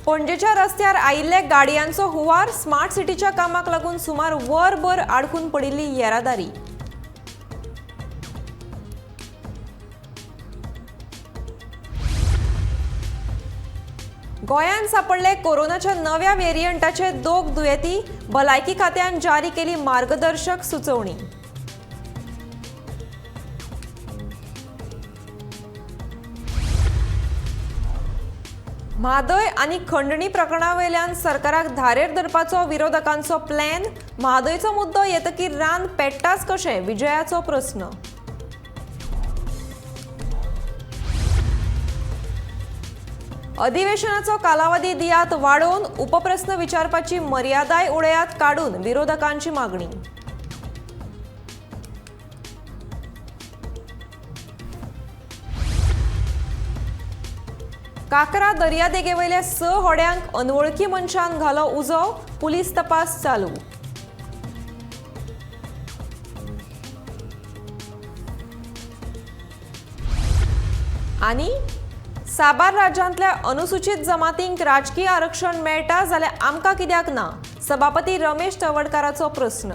पणजेच्या रस्त्यार आयिल्ले गाडयांचो हुंवार. स्मार्ट सिटीच्या कामाक लागून सुमार वरभर आडकून पडिल्ली येरादारी. गोंयांत सांपडले कोरोनाच्या नव्या व्हेरियंटाचे 2 दुयेंती. भलायकी खात्यान जारी केली मार्गदर्शक सुचोवणी. म्हादय आनी खंडणी प्रकरणावेल्यान सरकाराक धारेर धरपाचो विरोधकांचो प्लॅन. म्हादयचो मुद्दो येतकीर रान पेट्टाच कशें, विजयाचो प्रस्न. अधिवेशनाचो कालावधी दियात वाडोवन, उपप्रस्न विचारपाची मर्यादाय उडयात काडून, विरोधकांची मागणी. काकरा दर्यादेगेवयल्या 6 होड्यांक अनवळखी मनशान घालो उजो. पुलीस तपास चालू. आनी साबार राज्यांतल्या अनुसूचित जमातींक राजकीय आरक्षण मेळटा जाल्यार आमकां कित्याक ना, सभापती रमेश तवडकाराचो प्रस्न.